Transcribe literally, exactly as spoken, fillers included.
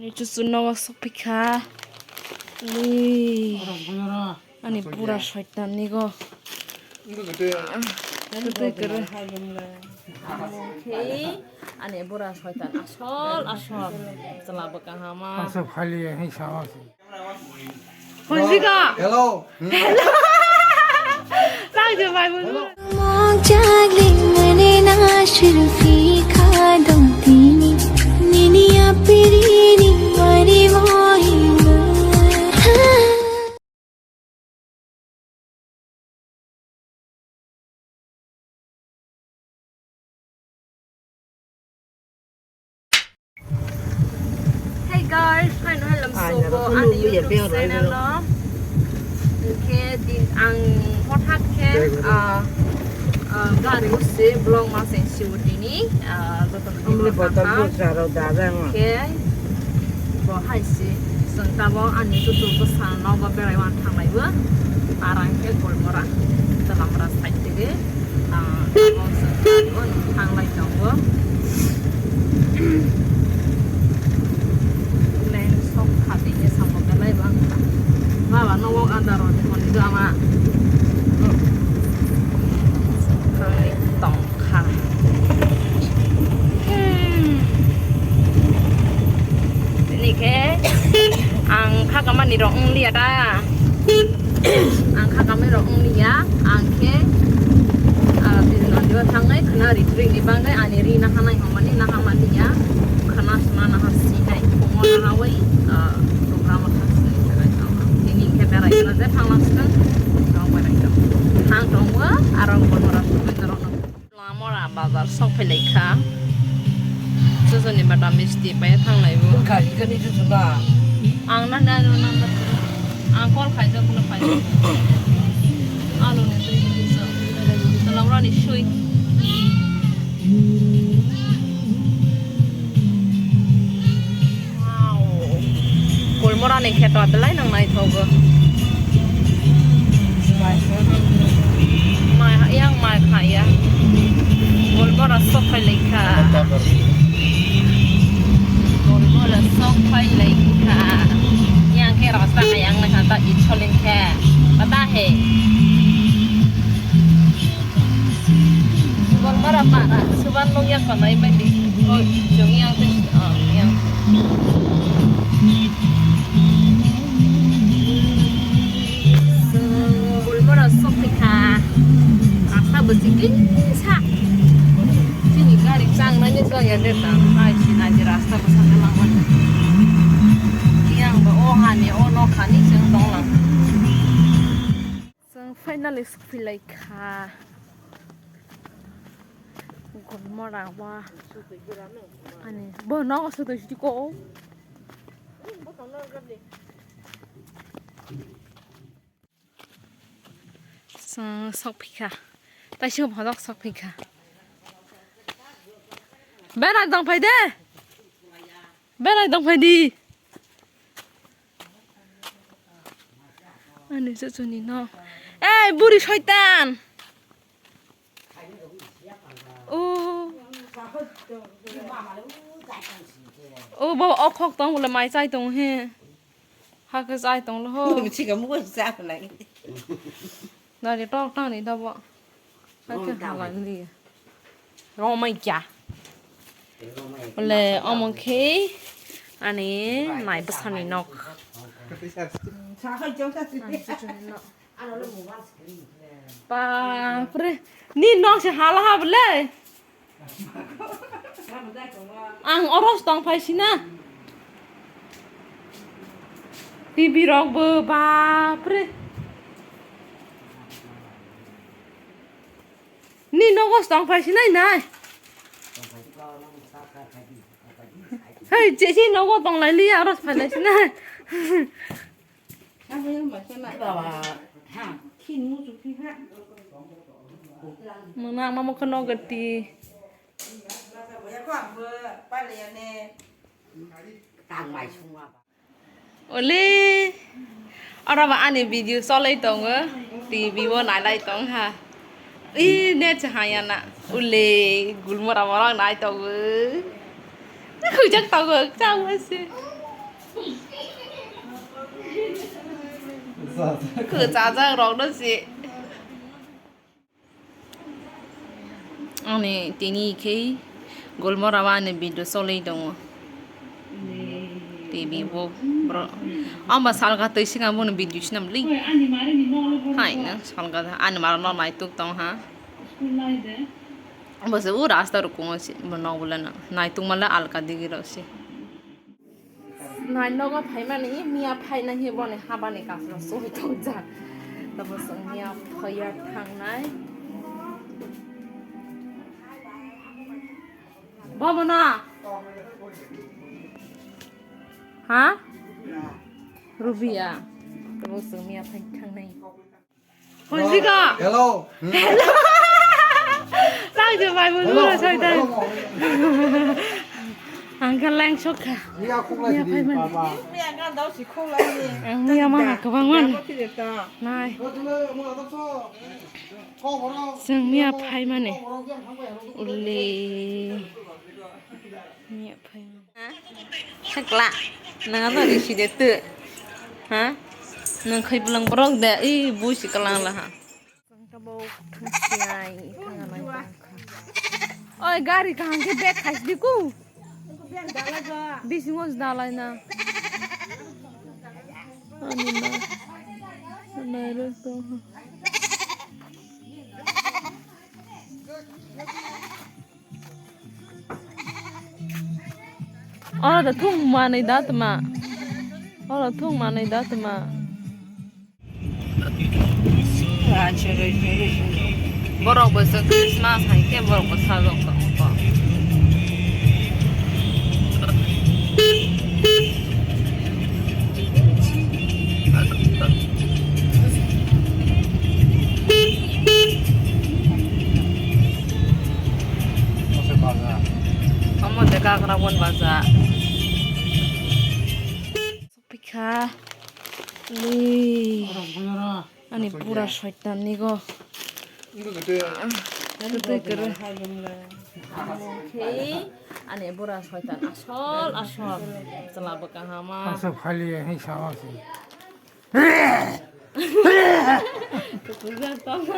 Ni chuchu nogo sokpikha. Ui. Ani bura soitan nigo. Kwtwi kwrwi. Omokhei ani bura soitan asol asol. Chwla bwkha hama. Aswk phali hai sawa se. Hello. Hello. Thank you, my Hello. Mong jagling mane na shirfi kha dong tini. Nini apirini mari mohi. Hey guys, hai no hello. Ai, sobo naro ani khulu YouTube ya, beng roi channel beng. No. Oke, din ang hothak khe, beng roi. Ah, ah, gari usi vlog ma seng siwdini, ah, joto ni Amle ma botal kha. Bo charo dada ma. Oke. Bo hai se, chwng tabok ani chuchu bwsa nogo berai uan thanglai o. Parang khe Golmora, Chwlamra side tege, ah, tabok chwng tabok thanglai tongo. Leng sok kha tei khe samung belai bang. Baba no wok andar rw de hwnwi do ama. Thanglai tong. Kha. Hmm. Tini khe ang kha kamani rok wng liya da. Ang kha kamani rok wng liya. Ang khe, ah, bini nondiyo thangnai khwna ri twrwini bagwi ani ri nahanai hwnmani nahamani ya. Khwna sna naha sinai phungo nahawi, ah, program o thang sinai thangnai tong. Tini khe berai khwna je thanglang swkang. Tong berai tong. Thang tongo aro Golmora sugwi norok no. Lamora bazar sok phai lai kha. Sojoni bata misti pai thanglai bo. Kha kani jutu na. Ang na na na na. Ang call khai jak na khai. Alo ni twi ni so. Lamora ni sui. Wow. Golmora ni kheto belai nang naithogo. Mai ha-, yang mai khaya. Golmora sok phai lai kha. Golmora sok phai lai kha. Yang khe rasta yang na kha ta isolin khe. Pata he. Golmora para, suban nung yak panai mai di. Oh, jong yang tu, oh, yang. Golmora sok kha. Rasta besi gin sa. Sini gari chang nanya so ya de ta. Ai, sini aja rasta besi lang mana. Yang ba, oh, hani, oh, no, hani, sing tong lang. Chwng finally sokphilai kha. Golmora wa. Ani bo nogo sotoi sidi ko. Chwng sokphikha. Taisuk bhodok sokphikha. Berak dong phai de. Berai tong phai di. Ani se chuni no. Ei, buri soitan. O. O, bo okhok tong bole mai chai tong he. Hakhe chai tong lo ho. Nung chika mugo cha nai. Nari tok tang ni dobo. Hakhe halai li. Romai kya? Bole omo khe ani nai bwsani nok. Bapre, ni nok se hala ha bole. Ang oros tong phai sina. T V rok bo bapre. Ni nogo tong phai sinai nai. Hei, chesi nogo tong lai liya, oros phai lai sinai. Mona mama kono gati. Ole, oro ba ani video cholai tongo, T V o nailai tong ha. I net se haya na. Ole, gulmora mora nai tongo. Khujak tongo, chao se. Kwchajak rok no si. Ani tini khe Golmora o ani video cholwi tongo. T V bo bro. Amba salga twi singa bono video sinam li. Hai na salga da ani maro no naituk tong ha. Amba se u rasta rukungo si bo nok bole na naituk mala alka digi rok si. Nai nogo phaimani miya phaina hi boni habani kasro soi tongja. Tabo song miya phaya thangnai. Bobo na. Ha? Rubia. Tabo song miya phai thangnai. Hello. Hello. Tang je bai bulu na sai tang. Ang ka lang sok kha. Iya, aku lagi di papa. Ang miya ma ha kwbang man. Nai. Seng miya phai mane. Uli. Miya phai mane. Sakla, nang ano risi de tu. Ha? Nang khai bulang borok de, i bui si kalang la ha. Oi, gari kaham ke bag khai di ku. Bisingo dalai na. Ani na. Nai ro to. Oro da thung manwi da tma. Oro thung manwi da tma. Borok bo se Christmas hai khe borok bo sajok tongo. Omo de Kakrabon baja. Pikha. Ui. Ani pura soitan ni go. Twi kwrwi. Omo khe ani bura soitan asol asol. Chwla bo kahama. Asal khali hai sawa si. Kukuja tong.